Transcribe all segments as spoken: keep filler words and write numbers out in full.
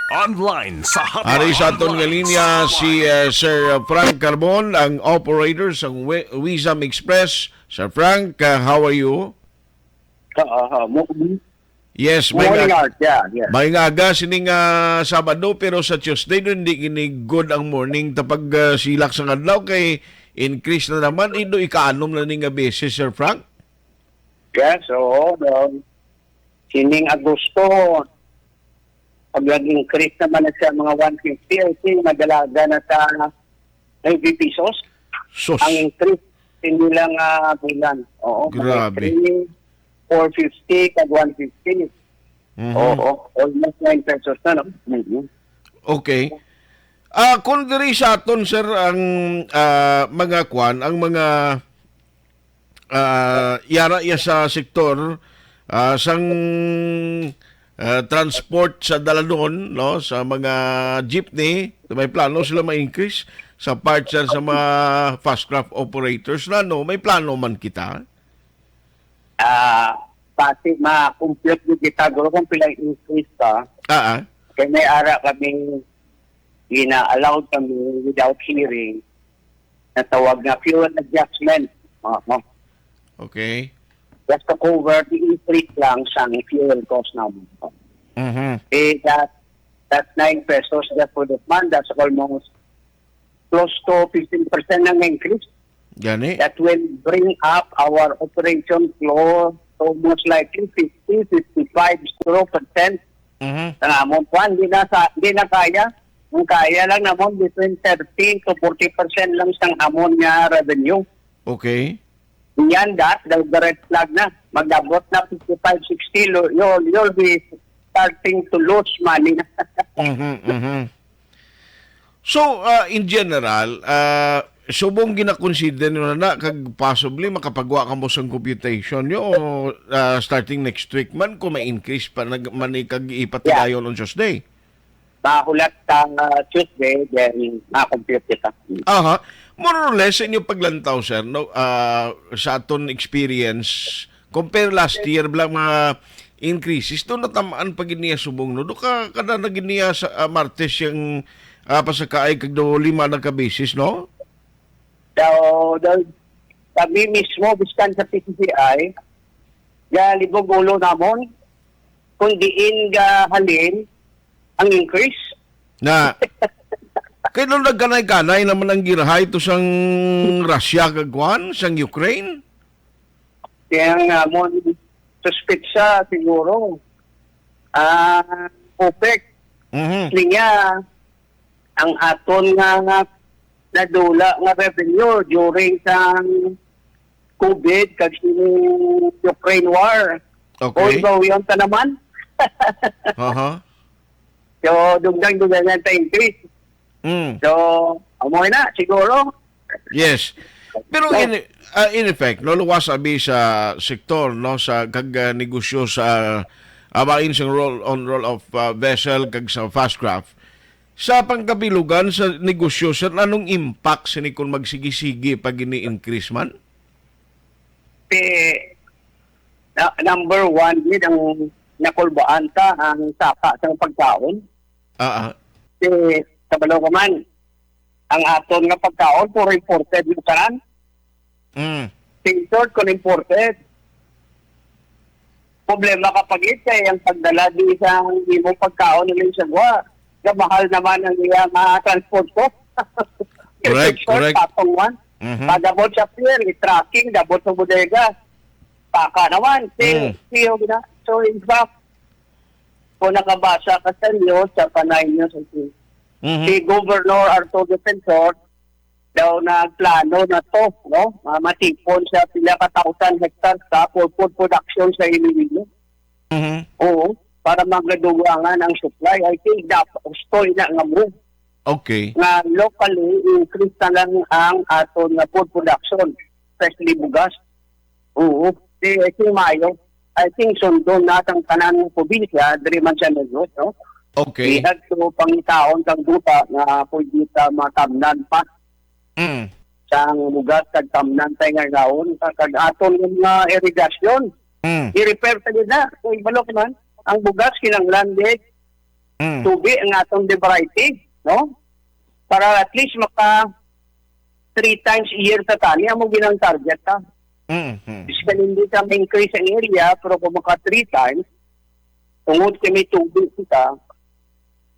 Online sa hotline. Ari sa aton nga linya si, uh, Sir Frank Carbon, ang operator sa Wi- Wizam Express. Sir Frank, uh, how are you? Oo, oo. Mo- Yes, may Morning, nga- Art. Yeah, yeah. May nga aga sining, ah, Sabado, pero sa Tuesday, no, hindi gini good ang morning. Tapag, ah, silak sa adlaw kay increase na naman. Indo ikaanom na ni nga beses, Sir Frank? Yes, oo. No. Sining Agosto, pag nag-increase naman na siya mga one fifty, I think madalaga na sa ninety pesos. Sus. Ang increase, hindi lang, ah, bulan. Oo, mga Grabe. three, four fifty, kag one fifty. Mhm. Oo, almost nine pesos na, no? Mhm. Okay. Ah, kung diri sa aton, sir, ang, ah, mga kwan, ang mga, ah, yara ya sa sektor, ah, sang, ah, transport sa dalanon, no, sa mga jeepney, may plano sila ma-increase sa part, sir, sa mga fast craft operators na, no, may plano man kita. Ah, pati ma-compute ni kita, guro, kung pila ang increase ka. Ah, ah. Kay may ara kami, gina-allowed kami without hearing, na tawag na fuel adjustment. Oo. Okay. Just to cover the increase lang sa fuel cost namin. Mhm. Eh, that, that nine pesos just for the month, that's almost close to fifteen percent ang increase. Gani? That will bring up our operation flow to most likely fifty, fifty-five zero percent. Mhm. Ang amon kwan, di na sa, di na kaya. Ang kaya lang namon between thirty to forty percent lang sang amon nga revenue. Okay. Yan, that, the, the red flag na. Mag-abot na fifty-five, sixty, lo-, you'll, you'll be starting to lose money na. Mhm, mhm. So, ah, in general, ah, subong ginakonsider nyo na, na kag possibly makapagwa ka mo sang computation nyo, ah, starting next week man kung may increase pa nag-, man ni kag ipatigayon on Tuesday? Mahulat ka, ah, Tuesday, then ma-compute kita. Aha. More or less, sa inyo paglantaw, sir, no? Ah, sa aton experience, compare last year, bala mga increases, to natamaan pa gid niya subong, no? Do ka, kada na gid niya sa, ah, Martes yung, ah, pasakaay kag do lima na ka beses, no? Daw, daw, kami mismo, biskan sa P C C I, galibog ulo namon, kung diin ga halin ang increase. Na, kay nung nagkanay-kanay naman ang girahay to sang Russia kag kwan, sang Ukraine? Kaya nga, mo, suspetsa siguro, ah, OPEC. Mhm. Linya, ang aton nga, nga nadula nga revenue during sang COVID kag sining Ukraine war. Okay. O, ibaw yun ta naman. Aha. So, dugdang-dugdang yan sa increase. Mm. So, amo na, siguro. Yes. Pero So, in, ah, in effect, no, luwas abi sa sektor, no, sa kag, ah, negosyo sa, ah, bain sa roll on, roll off, ah, vessel kag sa fast craft. Sa pangkabilugan sa negosyo, sir, anong impact sini kung magsigi-sigi pag ini-increase man? Ti, na, number one gid ang nakulbaan ta ang saka sang pagkaon. Ah, ah. Ti, kabalo ka man, ang aton nga pagkaon puro imported mo tanan. Mm. Singtod kon imported. Problema ka pa gid kay ang pagdala di sa imong pagkaon nila sa gwa, gamahal naman ang iya nga transport ko. Correct, Singtod, correct. Patong man. Mhm. Pagabot sa pier, i-tracking, dabot sa bodega. Taka naman, si, Mm. siyo gina. So, in fact, kung nakabasa ka sa news, sa panay news, I think, Mhm. si Governor Arthur Defensor, daw nagplano na to, no? Ah, matipon sa pila ka thousand hectares ka for food production sa Iloilo. Mhm. Oo, para magadugangan ang supply. I think dapat gusto ina nga move. Okay. Nga locally, increase na lang ang aton nga food production, especially bugas. Oo. Di, I think maayo. I think sundon na sang tanan nga probinsya, diri man sa Negros, no? Okay. We have to pangitaon kang duta nga pwede ta matamnan pa Mm. sang bugas kag tamnan tay nga naon, kag aton nga mga irigasyon. Mm. I-repair ta gid na. So, ibalo ko man, ang bugas kinahanglan gid Mm. Tubi ang atong variety, no? Para at least maka three times a year ta tani, amo ginang target ta. Mm, mm. Bisan hindi ka ma-increase ang area, pero kung maka three times, tungod kay may tubi kita,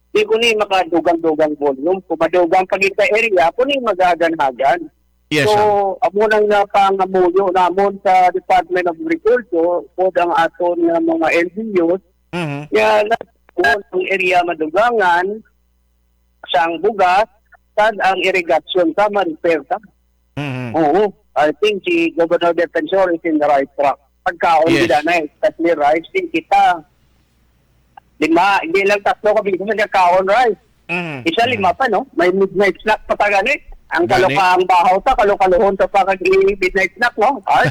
di ko ni makadugang-dugang volume. Kung madugang pa kita area, kung ni magagan-hagan. Yes, So, sir. amo nang napangamuyo namon sa Department of Agriculture, pod ang aton nga mga L G Us, Mhm. nga na-, ang area madugangan, sang bugas, kag ang irigasyon ta, ma-repair ta. Mhm. Oo. I think si Governor Defensor is in the right track. Pagkaon Yes. gid na, especially rice, di kita. Lima, hindi lang tatlo ka business nagkakaon rice. Mhm. Isa Mhm. lima pa, no? May midnight snack pa ta gani. Ang Gani. Kalokaang bahaw ta, kalokalohon ta pa kag i-, midnight snack, no? Ay.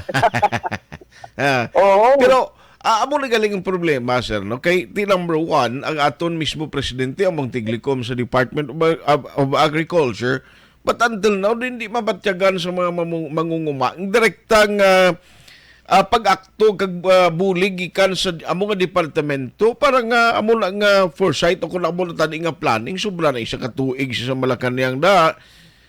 Ah, Oo. Pero, ah, amo na galing ang problema, sir, no? Kay, di number one, ang aton mismo presidente, among tiglikom sa Department of, of, of Agriculture, but until now, di, di mabatyagan sa mga mamu-, mangunguma. Ang direktang, ah, ah, pag-akto kag, ah, bulig gikan sa amo nga departamento para nga amo na nga foresight o kung amo na tani nga planning, sobra na isa ka tuig sa Malacañang da.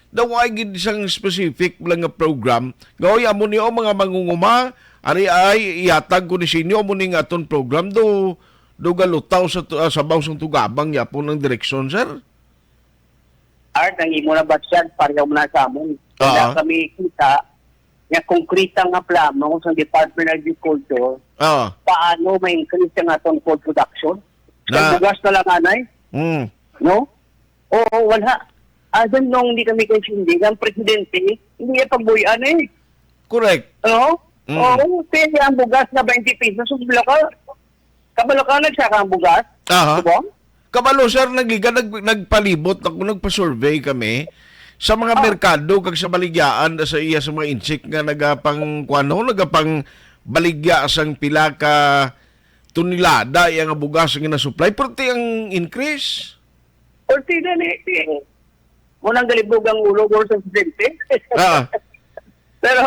Daw ay gid isang specific lang nga program. Nga, "Oy, amo ni, oh, mga mangunguma, ari ay ihatag ko ni sinyo, amo ni nga aton program do, do galutaw sa tu-, ah, sabaw sang tugabang," yapon ang direksyon, sir. Art, ang imo na batyag, pareho man na sa amon. Wala Ah. kami kita nga konkreta nga plano sa Department of Agriculture Ah. paano ma-increase ang aton food production. Sa Na- bugas na lang, anay. Mm. No? Oo, wala. As in, nung hindi kami kaintindi, ang presidente, hindi niya pagbuyan eh. Correct. No? Mm. Oo, kaya ang bugas na twenty pesos, ang bulaka, kabalo ka, nagsaka ang bugas? Aha. Subong? Kabalo, sir, nagliga, nag-, nagpalibot ako, nagpa-survey kami sa mga Ah. merkado kag sa baligyaan sa iya sa mga insik nga nagapang, kuwano, nagapang baligya sang pila ka tonelada iya nga bugas nga na-supply. Pero ti ang increase. Or ti na ni, ti, mo nang galibog ang ulo ko sa presidente. Ah. Pero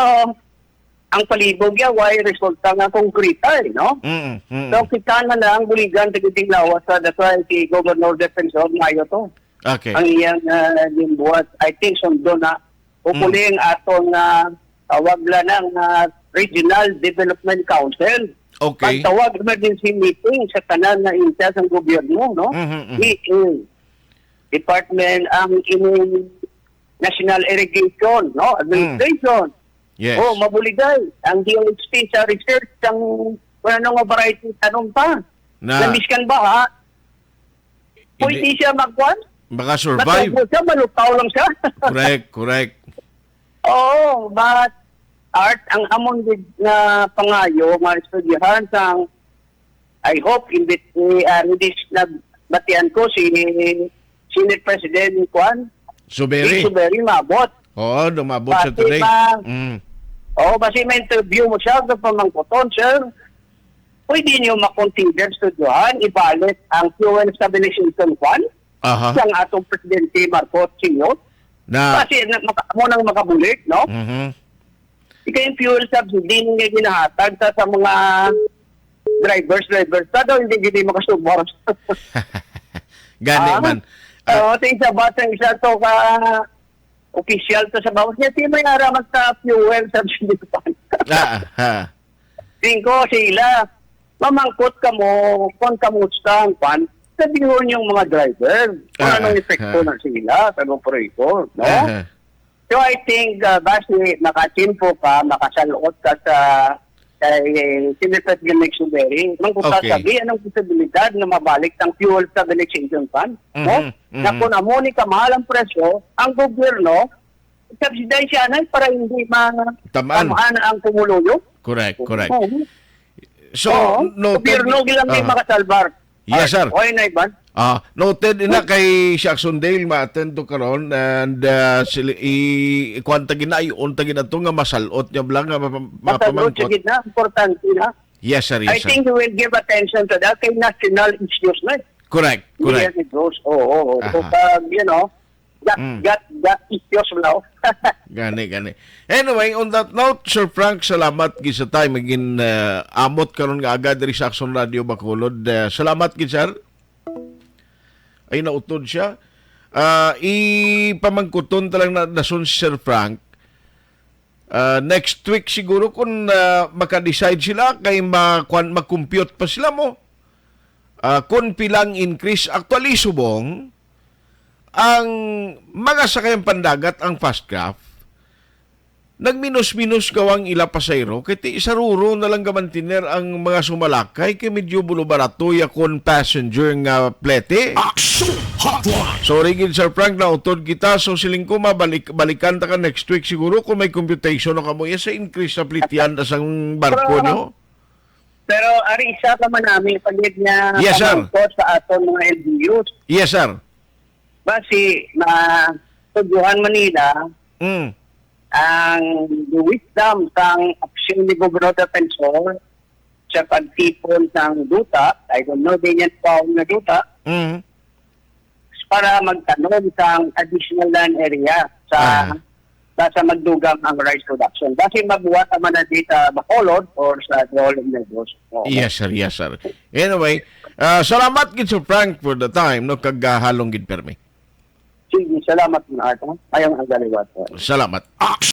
ang palibog ya, way resulta nga konkreta, eh, no? Mm, mm. So, kita na lang, buligan, tagiting lawas sa, that's why si Governor Defensor, maayo to. Okay. Ang iyang, ah, ginbuhat, I think, sundo na. Hopefully, Mm. ang aton, ah, tawag lang ng, ah, Regional Development Council. Okay. Pagtawag emergency meeting sa tanan nga ahensya sang gobyerno, no? Mhm, mhm. D A, department, ang ining National Irrigation, no? Mm. Administration. Yes. Oh, mabuligay. Ang D O H P sa research, ang kung ano nga variety tanom pa. Na Na miskan baha, pwede Hindi. siya magkuan? Maka-survive. Matubo siya, malutaw lang siya. Correct, correct. Oo, but Art, ang amon gid nga pangayo, mga estudyante, sang, I hope, imbit, eh, ah, hindi s-, nabatian ko si Senate President Juan Zubiri. Zubiri, maabot. Oo, lumabot siya Basi today. ma-, Mm. oo, basi ma-interview mo siya sa pamangkuton, sir. Pwede niyo ma-consider, estudyante, ibalik ang fuel stabilization fund Aha. sang atong Presidente Marcos Senior. Na Kasi na, maka-, mo nang makabulig, no? Mhm. Ika yung fuel subsidy nga ginahatag sa, sa mga drivers, drivers, sa daw hindi gini makasubor. Gani Ah? man. Ah. Oo, ting sa bus, ang isa to ka official to sa bus. Niya, di may aramat sa fuel subsidy fund. Ah, ha. Tingko sila, mamangkot ka mo, kung kamusta ang pan, sabihin yung mga driver, kung Ah, anong epekto ah. na sila sa operator, no? Ah. So, I think, uh, basi makachimpo ka, makasalot ka sa, kay Senator Glenn Exuberi, mangkuta Okay. sabi, anong posibilidad na mabalik ang fuel stabilization fund, no? Mhm, Na mhm. kung amo ni kamahal ang presyo, ang gobyerno, subsidize siya na para hindi ma-, Tamaan. tamaan ang pumuluyo. Correct, correct. Oo. So, Oo. noted Gobyerno ni-, lang may aha. makasalbar. Yes, sir. Ay, oy, na, Ivan. Ah, noted ina Hmm. kay Jackson Dale, ma-attend to karon, and, ah, sila i-, ikuan ta gina, i-on ta gina to nga masalot niya bala nga mapa-, Masalot, mapamangkot. Sige na, importante na. Yes, sir, yes, I sir. think we will give attention to that kay national issues na eh. Correct, Hindi correct. yan, Negros. Oo, oo. So, Aha. pag, you know, got, Mm. got, got issues now. Gani, gani. Anyway, on that note, Sir Frank, salamat gid sa time. Magin, uh, amot karon nga aga diri sa Action Radio Bacolod. Uh, salamat gid, sir. Ay, nautod siya. Ah, ipamangkuton ta lang na dason si Sir Frank. Ah, next week siguro kung, ah, maka-decide sila kay ma-, kwan, ma-compute pa sila mo. Ah, kung pilang increase. Actually, subong, ang mga sakayang pandagat, ang fast craft, nagminus-minus gawang ila pasayro, kay ti isaruro na lang gamantiner ang mga sumalakay, kay medyo bulubaratoy akon passenger nga plete. Action Hotline! Sorry gid, Sir Frank, nautod kita. So, siling ko, mabalik, balikan ta ka next week siguro kung may computation na kamo ya sa increase sa plitian sa sang barko Pero, nyo. Pero ari isa ka man namin pagid nga Yes, sir. pamangkot sa aton mga L G Us. Yes, sir. Basi, ma-, Tubuhan Manila, Mm. ang wisdom sang aksyon ni Gobernador Defensor sa pagtipon sang duta, I don't know, di niya pa nga duta, Mm. para magtanom sang additional land area sa, Ah. sa, sa magdugang ang rice production. Kasi mabuhat naman na di sa Bacolod or sa Bohol and Negros. Oo. Yes, sir. Yes, sir. Anyway, ah, salamat gid, Sir Frank, for the time, no? Kag, ah, halong gid permi. Sige, salamat, mga ata. Ayong ang galiwat. Salamat.